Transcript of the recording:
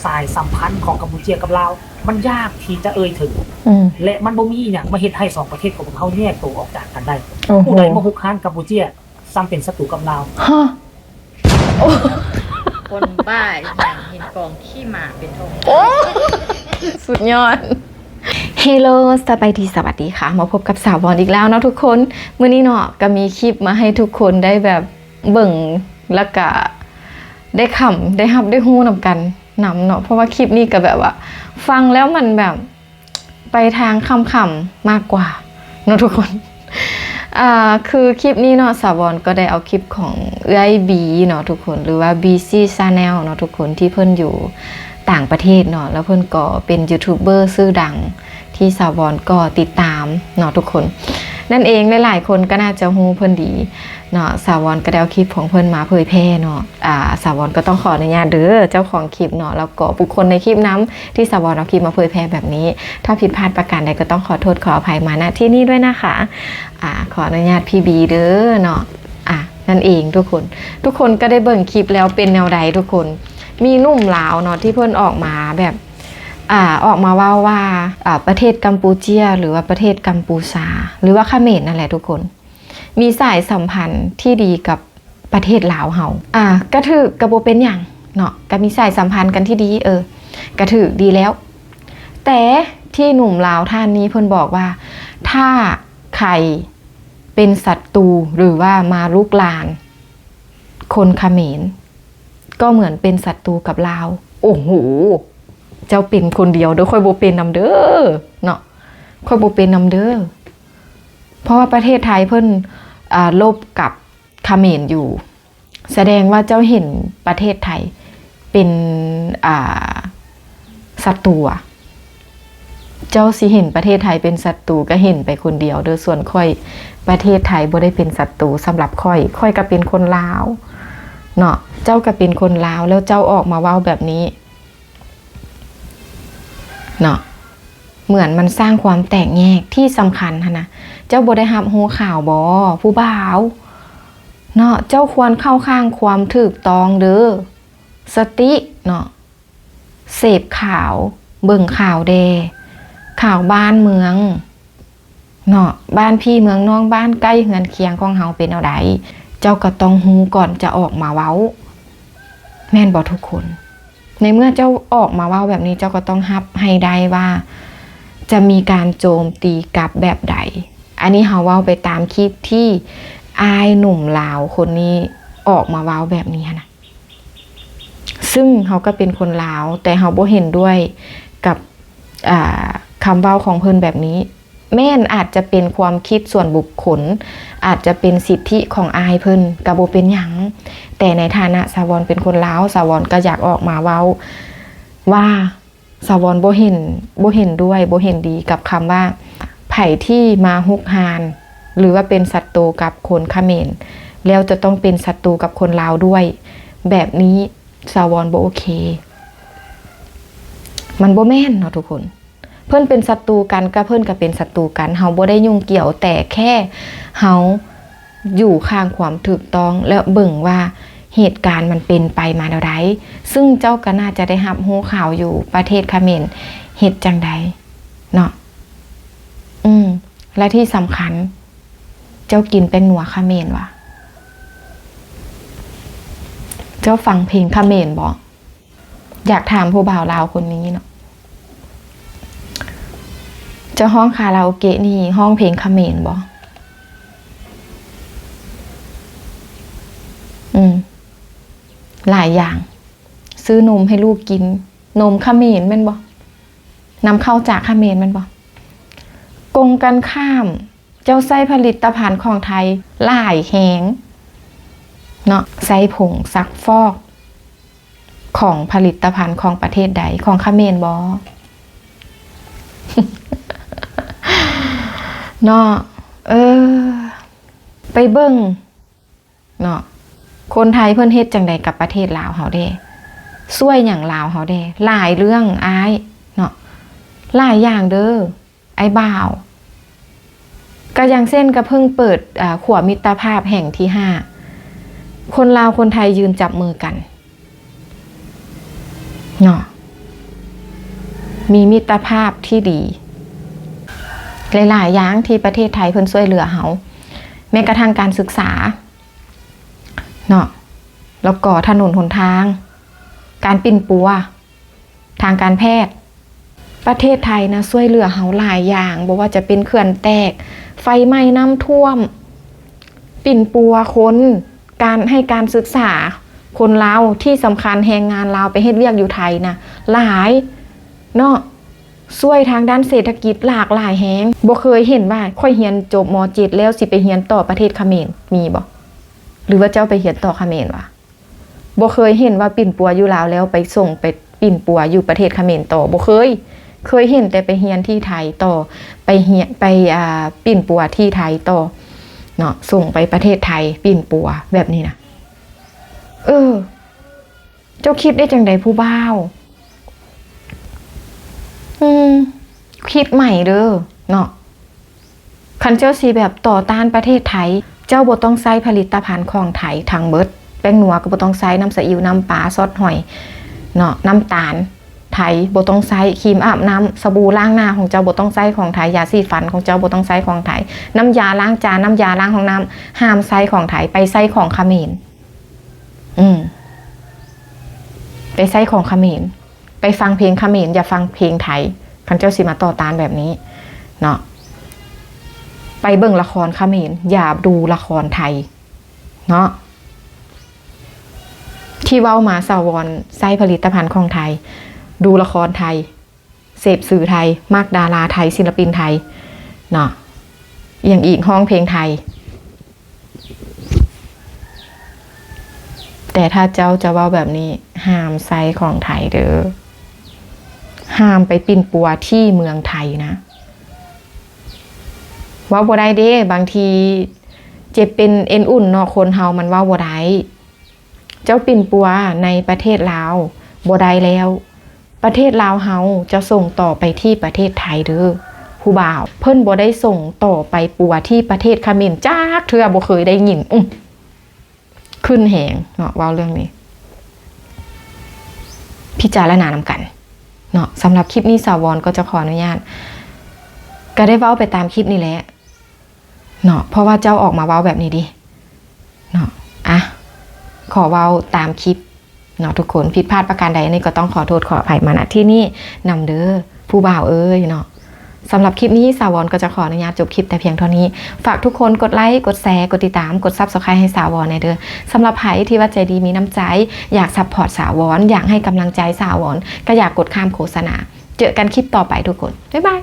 ສາຍສຳພັນຂອງກຳປູເຈຍກັບລາວ ມັນຍາກທີ່ຈະເອີ່ຍເຖິງ ອືມ ແລະ ມັນບໍ່ມີອີ່ຫຍັງມາເຮັດໃຫ້ສອງປະເທດຂອງພວກເຮົາແຍກໂຕອອກຈາກກັນໄດ້. ໂອ້ໂຫ ຜູ້ໃດມາຮຸກຮານກຳປູເຈຍ ສ່ຳເປັນສັດຕູກັບລາວ. ຮະ ໂອ້ ຄົນບ້າອີ່ຫຍັງເຫັນກອງຂີ້ໝາເປັນທອງຄຳ. ໂອ້ ສຸດຍອດ. ເຮໂລ ສະບາຍດີ ສະຫວັດດີຄ່ະ ມາພົບກັບສາວວອນອີກແລ້ວເນາະທຸກຄົນ. ມື້ນີ້ເນາະ ກະມີຄລິບມາໃຫ້ທຸກຄົນໄດ້ແບບເບິ່ງ ແລ້ວກະໄດ້ຄຳ ໄດ້ຮັບໄດ້ຮູ້ນຳກັນນຳເນາະ ເພາະວ່າຄລິບນີ້ກະແບບວ່າຟັງແລ້ວມັນແບບ ໄປທາງຂຳໆມາກກວ່າເນາະທຸກຄົນ. ອ່າ ຄືຄລິບນີ້ເນາະ ສາວອນກໍໄດ້ເອົາຄລິບຂອງເອື້ອຍບີເນາະທຸກຄົນ ຫຼືວ່າບີຊີຊາແນວເນາະທຸກຄົນ ທີ່ເພິ່ນຢູ່ຕ່າງປະເທດເນາະ ແລ້ວເພິ່ນກໍເປັນຢູທູບເບີຊື່ດັງ ທີ່ສາວອນກໍຕິດຕາມເນາະທຸກຄົນ ນັ້ນເອງ. ຫຼາຍໆຄົນກໍໜ້າຈະຮູ້ເພິ່ນດີເນາະ ສາວອນກໍໄດ້ເອົາຄລິບຂອງເພິ່ນມາເຜີຍແຜ່ເນາະ. ອ່າ ສາວອນກໍຕ້ອງຂໍອະນຸຍາດເດີ ເຈົ້າຂອງຄລິບເນາະ ແລ້ວກໍບຸກຄົນໃນຄລິບນຳ ທີ່ສາວອນເອົາຄລິບມາເຜີຍແຜ່ແບບນີ້. ຖ້າຜິດພາດປະການໃດກໍຕ້ອງຂໍໂທດຂໍອະໄພມາ ນະ ທີ່ນີ້ດ້ວຍນະຄະ. ອ່າ ຂໍອະນຸຍາດພີ່ບີເດີເນາະ. ອ່າ ນັ້ນເອງທຸກຄົນ ທຸກຄົນກໍໄດ້ເບິ່ງຄລິບແລ້ວເປັນແນວໃດທຸກຄົນ? ມີໜຸ່ມລາວເນາະ ທີ່ເພິ່ນອອກມາແບບ ອ່າ ອອກມາເວົ້າວ່າ ອ່າ ປະເທດກຳປູເຈຍ ຫຼືວ່າປະເທດກຳປູຊາ ຫຼືວ່າຂະເໝນນັ້ນແຫຼະທຸກຄົນ ມີສາຍສຳພັນທີ່ດີກັບ ປະເທດລາວເຮົາ ອ່າ ກະຖືກ ກະບໍ່ເປັນຫຍັງເນາະ ກະມີສາຍສຳພັນກັນທີ່ດີ ເອີ ກະຖືກ ດີແລ້ວ. ແຕ່ທີ່ໜຸ່ມລາວທ່ານນີ້ເພິ່ນບອກວ່າ ຖ້າໃຜເປັນສັດຕູ ຫຼືວ່າມາລຸກລານຄົນຂະເໝນ ກໍເໝືອນເປັນສັດຕູກັບລາວ. ໂອ້ໂຫ ເຈົ້າເປັນຄົນດຽວເດີ ຂ້ອຍບໍ່ເປັນນຳເດີເນາະ ຂ້ອຍບໍ່ເປັນນຳເດີ ເພາະວ່າປະເທດໄທເພິ່ນ ອ່າ ລົບກັບ ຂະເໝນຢູ່ ສະແດງວ່າເຈົ້າເຫັນປະເທດໄທເປັນ ອ່າ ສັດຕູ ເຈົ້າຊິເຫັນປະເທດໄທເປັນສັດຕູ ກະເຫັນໄປຄົນດຽວເດີ ສ່ວນຂ້ອຍ ປະເທດໄທບໍ່ໄດ້ເປັນສັດຕູສຳລັບຂ້ອຍ ຂ້ອຍກະເປັນຄົນລາວເນາະ ເຈົ້າກະເປັນຄົນລາວ ແລ້ວເຈົ້າອອກມາເວົ້າແບບນີ້ ເນາະ ເໝືອນມັນສ້າງຄວາມແຕກແຍກ. ທີ່ສຳຄັນຫັ້ນນະ ເຈົ້າບໍ່ໄດ້ຮັບຮູ້ຂ່າວບໍ ຜູ້ບ່າວເນາະ ເຈົ້າຄວນເຂົ້າຂ້າງຄວາມຖືກຕ້ອງເດີ ສະຕິເນາະ ເສບຂ່າວ ເບິ່ງຂ່າວແດ່ ຂ່າວບ້ານເມືອງ ເນາະ ບ້ານພີ່ເມືອງນ້ອງ ບ້ານໃກ້ເຮືອນຄຽງຂອງເຮົາເປັນແນວໃດ ເຈົ້າກໍຕ້ອງຮູ້ກ່ອນຈະອອກມາເວົ້າ ແມ່ນບໍ່ທຸກຄົນ? ໃນເມື່ອເຈົ້າອອກມາເວົ້າແບບນີ້ ເຈົ້າກໍຕ້ອງຮັບໃຫ້ໄດ້ວ່າ ຈະມີການໂຈມຕີກັບແບບໃດ. ອັນນີ້ເຮົາເວົ້າໄປຕາມຄລິບທີ່ອ້າຍໜຸ່ມລາວຄົນນີ້ອອກມາເວົ້າແບບນີ້ຫັ້ນນະ. ຊຶ່ງເຮົາກໍເປັນຄົນລາວ ແຕ່ເຮົາບໍ່ເຫັນດ້ວຍກັບ ອ່າ ຄຳເວົ້າຂອງເພິ່ນແບບນີ້. ແມ່ນອາດຈະເປັນຄວາມຄິດສ່ວນບຸກຄົນ ອາດຈະເປັນສິດທິຂອງອ້າຍເພິ່ນ ກໍບໍ່ເປັນຫຍັງ. ແຕ່ໃນຖານະສາວອນເປັນຄົນລາວ ສາວອນກໍຢາກອອກມາເວົ້າວ່າ ສາວອນບໍ່ເຫັນ ບໍ່ເຫັນດ້ວຍ ບໍ່ເຫັນດີກັບຄຳວ່າ ໃຜທີ່ມາຮຸກຮານ ຫຼືວ່າເປັນສັດຕູກັບຄົນຂະເໝນ ແລ້ວຈະຕ້ອງເປັນສັດຕູກັບຄົນລາວດ້ວຍ ແບບນີ້ສາວອນບໍ່ໂອເຄ. ມັນບໍ່ແມ່ນເນາະທຸກຄົນ. ເພິ່ນເປັນສັດຕູກັນ ກະເພິ່ນກະເປັນສັດຕູກັນ ເຮົາບໍ່ໄດ້ຫຍຸ້ງກ່ຽວ ແຕ່ແຄ່ເຮົາຢູ່ຂ້າງຄວາມຖືກຕ້ອງ ແລະ ເບິ່ງວ່າເຫດການມັນເປັນໄປມາແນວໃດ. ຊຶ່ງເຈົ້າກະໜ້າຈະໄດ້ຮັບຮູ້ຂ່າວຢູ່ ປະເທດຂະເໝນເຮັດຈັ່ງໃດເນາະ. ອືມ ແລະ ທີ່ສຳຄັນ ເຈົ້າກິນແປ້ງນົວຂະເໝນຫວາ? ເຈົ້າຟັງເພງຂະເໝນບໍ? ຢາກຖາມຜູ້ບ່າວລາວຄົນນີ້ເນາະ ເຈົ້າຮ້ອງຄາຣາໂອເກະນີ້ຮ້ອງເພງຂະເໝນບໍ? ອືມ ຫຼາຍຢ່າງ ຊື້ນົມໃຫ້ລູກກິນ ນົມຂະເໝນແມ່ນບໍ່? ນຳເຂົ້າຈາກຂະເໝນແມ່ນບໍ່? ກົງກັນຂ້າມ ເຈົ້າໃຊ້ຜະລິດຕະພັນຂອງໄທຫຼາຍແຮງເນາະ ໃຊ້ຜົງຊັກຟອກຂອງຜະລິດຕະພັນຂອງປະເທດໃດ? ຂອງຂະເໝນບໍ? ເນາະ ເອີ ໄປເບິ່ງ ເນາະ ຄົນໄທເພິ່ນເຮັດຈັ່ງໃດກັບປະເທດລາວເຮົາແດ່? ຊ່ວຍຫຍັງລາວເຮົາແດ່? ຫຼາຍເລື່ອງອ້າຍເນາະ ຫຼາຍຢ່າງເດີອ້າຍບ່າວ. ກະຢ່າງເຊັ່ນ ກະເພິ່ງເປີດ ອາ ຂົວມິດຕະພາບແຫ່ງທີຫ້າ ຄົນລາວຄົນໄທຢືນຈັບມືກັນເນາະ ມີມິດຕະພາບທີ່ດີ ຫຼາຍໆຢ່າງທີ່ປະເທດໄທເພິ່ນຊ່ວຍເຫຼືອເຮົາ ແມ້ກະທັ່ງການສຶກສາເນາະ ແລ້ວກໍຖະໜົນຫົນທາງ ການປິ່ນປົວ ທາງການແພດ. ປະເທດໄທນະ ຊ່ວຍເຫຼືອເຮົາຫຼາຍຢ່າງ ບໍ່ວ່າຈະເປັນເຂື່ອນແຕກ, ໄຟໄໝ້, ນ້ຳຖ້ວມ, ປິ່ນປົວຄົນ, ການໃຫ້ການສຶກສາຄົນລາວ, ທີ່ສຳຄັນແຮງງານລາວໄປເຮັດວຽກຢູ່ໄທນະ ຫຼາຍເນາະ, ຊ່ວຍທາງດ້ານເສດຖະກິດຫຼາກຫຼາຍແຮງ. ບໍ່ເຄີຍເຫັນວ່າຂ້ອຍຮຽນຈົບ ມ.ເຈັດ ແລ້ວຊິໄປຮຽນຕໍ່ປະເທດຂະເໝນ ມີບໍ່? ຫຼືວ່າເຈົ້າໄປຮຽນຕໍ່ຂະເໝນຫວາ? ບໍ່ເຄີຍເຫັນວ່າປິ່ນປົວຢູ່ລາວແລ້ວໄປສົ່ງໄປປິ່ນປົວຢູ່ປະເທດຂະເໝນຕໍ່ ບໍ່ເຄີຍ. ເຄີຍເຫັນແຕ່ໄປຮຽນທີ່ໄທຕໍ່ ໄປຮຽນ ໄປ ອ່າ ປິ່ນປົວທີ່ໄທຕໍ່ເນາະ ສົ່ງໄປປະເທດໄທປິ່ນປົວແບບນີ້ນະ. ເອີ ເຈົ້າຄິດໄດ້ຈັ່ງໃດຜູ້ບ່າວ? ອືມ ຄິດໃໝ່ເດີເນາະ. ຄັນເຈົ້າຊິແບບຕໍ່ຕ້ານປະເທດໄທ ເຈົ້າບໍ່ຕ້ອງໃຊ້ຜະລິດຕະພັນຂອງໄທທັງເບິດ. ແປ້ງນົວກໍບໍ່ຕ້ອງໃຊ້, ນ້ຳສະອິ້ວ, ນ້ຳປາ, ຊອດຫອຍເນາະ, ນ້ຳຕານໄທບໍ່ຕ້ອງໃຊ້, ຄຣີມອາບນ້ຳ, ສະບູລ້າງໜ້າຂອງເຈົ້າບໍ່ຕ້ອງໃຊ້ຂອງໄທ, ຢາສີຟັນຂອງເຈົ້າບໍ່ຕ້ອງໃຊ້ຂອງໄທ, ນ້ຳຢາລ້າງຈານ, ນ້ຳຢາລ້າງຫ້ອງນ້ຳ ຫ້າມໃຊ້ຂອງໄທ, ໄປໃຊ້ຂອງຂະເໝນ. ອືມ ໄປໃຊ້ຂອງຂະເໝນ. ໄປຟັງເພງຂະເໝນ ຢ່າຟັງເພງໄທ ຄັນເຈົ້າຊິມາຕໍ່ຕ້ານແບບນີ້ເນາະ. ໄປເບິ່ງລະຄອນຂະເໝນ ຢ່າດູລະຄອນໄທເນາະ. ທີ່ເວົ້າມາ ສາວອນໃຊ້ຜະລິດຕະພັນຂອງໄທ, ດູລະຄອນໄທ, ເສບສື່ໄທ, ມັກດາລາໄທ, ສິນລະປິນໄທເນາະ, ອີ່ຫຍັງອີກ, ຮ້ອງເພງໄທ. ແຕ່ຖ້າເຈົ້າຈະເວົ້າແບບນີ້ ຫ້າມໃຊ້ຂອງໄທເດີ, ຫ້າມໄປປິ່ນປົວທີ່ເມືອງໄທນະ. ເວົ້າບໍ່ໄດ້ເດ້, ບາງທີເຈັບເປັນເອັນອຸ່ນເນາະ, ຄົນເຮົາມັນເວົ້າບໍ່ໄດ້. ເຈົ້າປິ່ນປົວໃນປະເທດລາວບໍ່ໄດ້ແລ້ວ, ປະເທດລາວເຮົາຈະສົ່ງຕໍ່ໄປທີ່ປະເທດໄທເດີ ຜູ້ບ່າວ. ເພິ່ນບໍ່ໄດ້ສົ່ງຕໍ່ໄປປົວທີ່ປະເທດຂະເໝນຈັກເທື່ອ, ບໍ່ເຄີຍໄດ້ຍິນ. ອື ຂຶ້ນແຮງເນາະ ເວົ້າເລື່ອງນີ້ ພິຈາລະນານຳກັນເນາະ. ສຳລັບຄລິບນີ້ ສາວອນກໍຈະຂໍອະນຸຍາດ ກໍໄດ້ເວົ້າໄປຕາມຄລິບນີ້ແຫຼະເນາະ, ເພາະວ່າເຈົ້າອອກມາເວົ້າແບບນີ້ເດເນາະ. ອະ ຂໍເວົ້າຕາມຄລິບເນາະທຸກຄົນ, ຜິດພາດປະການໃດນີ້ກໍຕ້ອງຂໍໂທດຂໍອະໄພມາ ນະ ທີ່ນີ້ນຳເດີ ຜູ້ບ່າວເອີຍເນາະ. ສຳລັບຄລິບນີ້ ສາວອນກໍຈະຂໍອະນຸຍາດຈົບຄລິບແຕ່ພຽງເທົ່ານີ້. ຝາກທຸກຄົນກົດໄລ, ກົດແຊ, ກົດຕິດຕາມ, ກົດ Subscribe ໃຫ້ສາວອນແດ່ເດີ. ສຳລັບໃຜທີ່ວ່າໃຈດີມີນ້ຳໃຈ ຢາກ support ສາວອນ, ຢາກໃຫ້ກຳລັງໃຈສາວອນ, ກໍຢ່າກົດຂ້າມໂຄສະນາ. ເຈີກັນຄລິບຕໍ່ໄປທຸກຄົນ. ບາຍບາຍ.